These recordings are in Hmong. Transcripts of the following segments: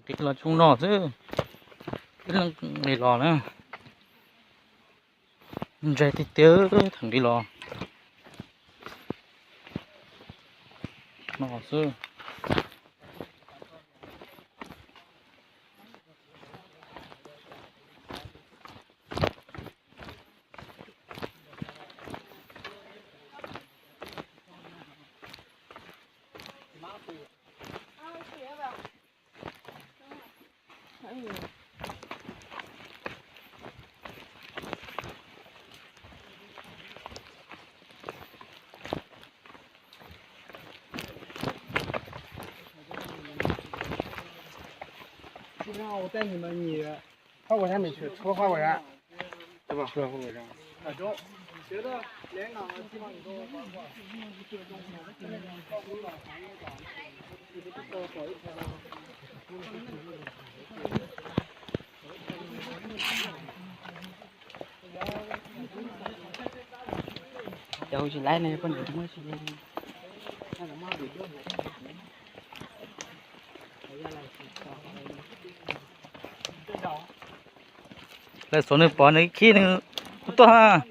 Nqis los tsob no xwb, ib leeg nqis los na, ntse tiag tiag, thaum nqis los no xwb. Cov tsis laib no poj niam muab tsis. Lawv xuav nws pov nws khib nws kuj tuaj ha.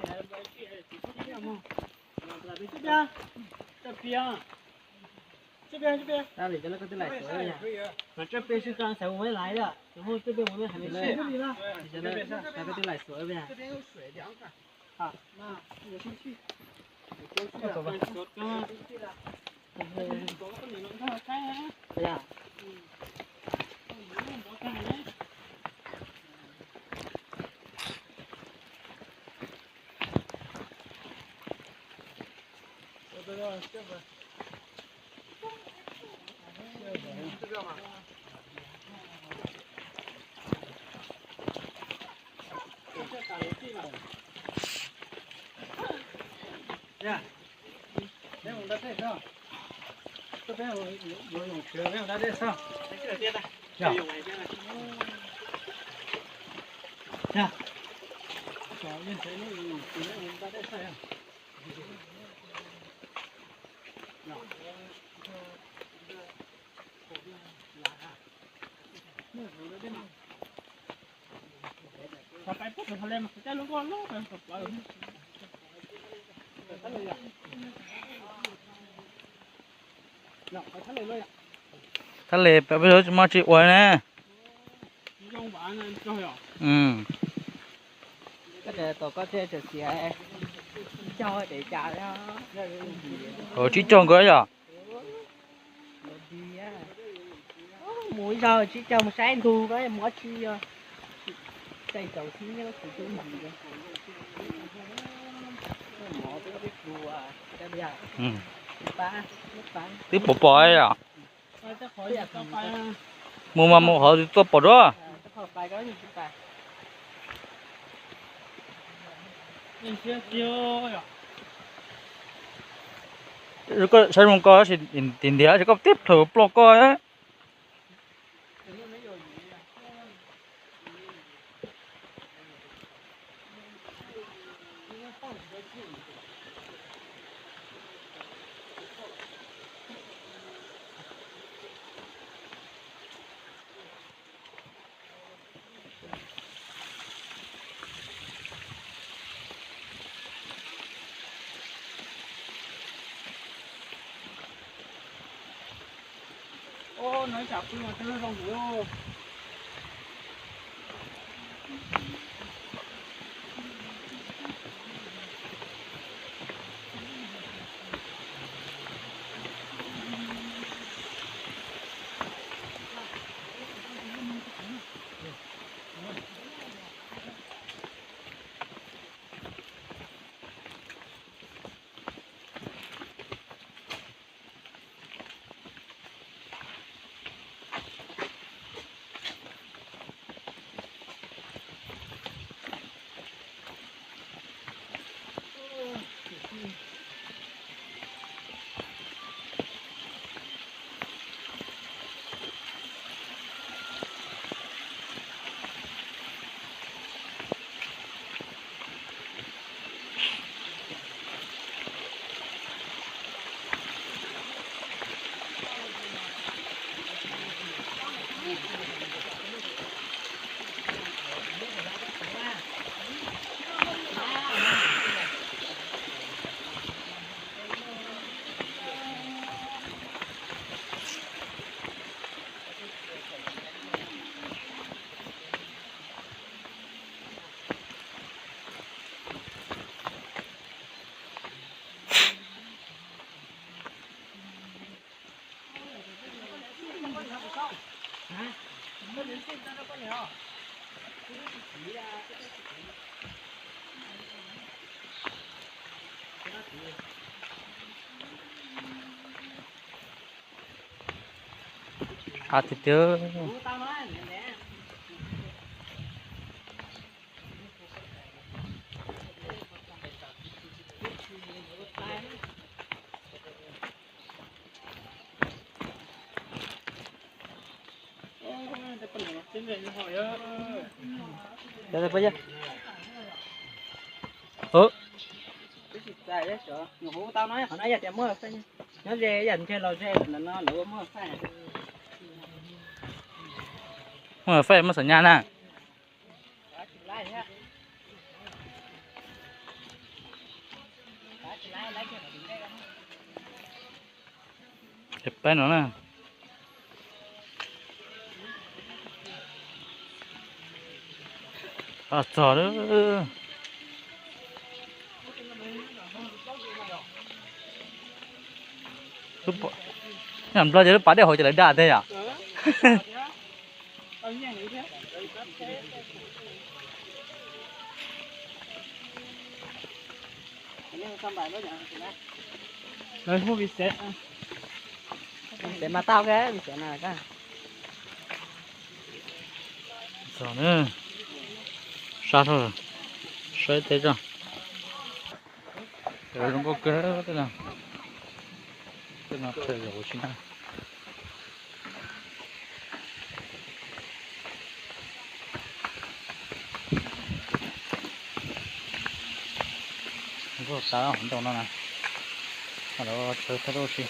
Thaj les peb tsis muaj tsis ua na. Tsib caug nkaus yom. Mus ib zaug tsib caug mus saib ntug, mus ob tsi, caij tsaus xib nyob kuv twb ntsis. Twb pom pom yom. Mus mas mus qhov twg tuaj pom dua. Saib zoo koj tim ntiav koj tib plhaws ploj koj. Qab tiag tiag. Muaj faij muaj xam nyas na. Peb no na. Txog lawm. Nplog ces lub pas dej hauv ces lawv da thiab yom. Lawv hu Vim Xeev, Vim Xeev mas tau, Vim Xeev na. Txog na, sab dhau, saib teb tso. Zoo nkauj kawg, tej no qhia ua tsis tau. Nkauj tas hauv ntoo no na, lawv tshawb tau ua si.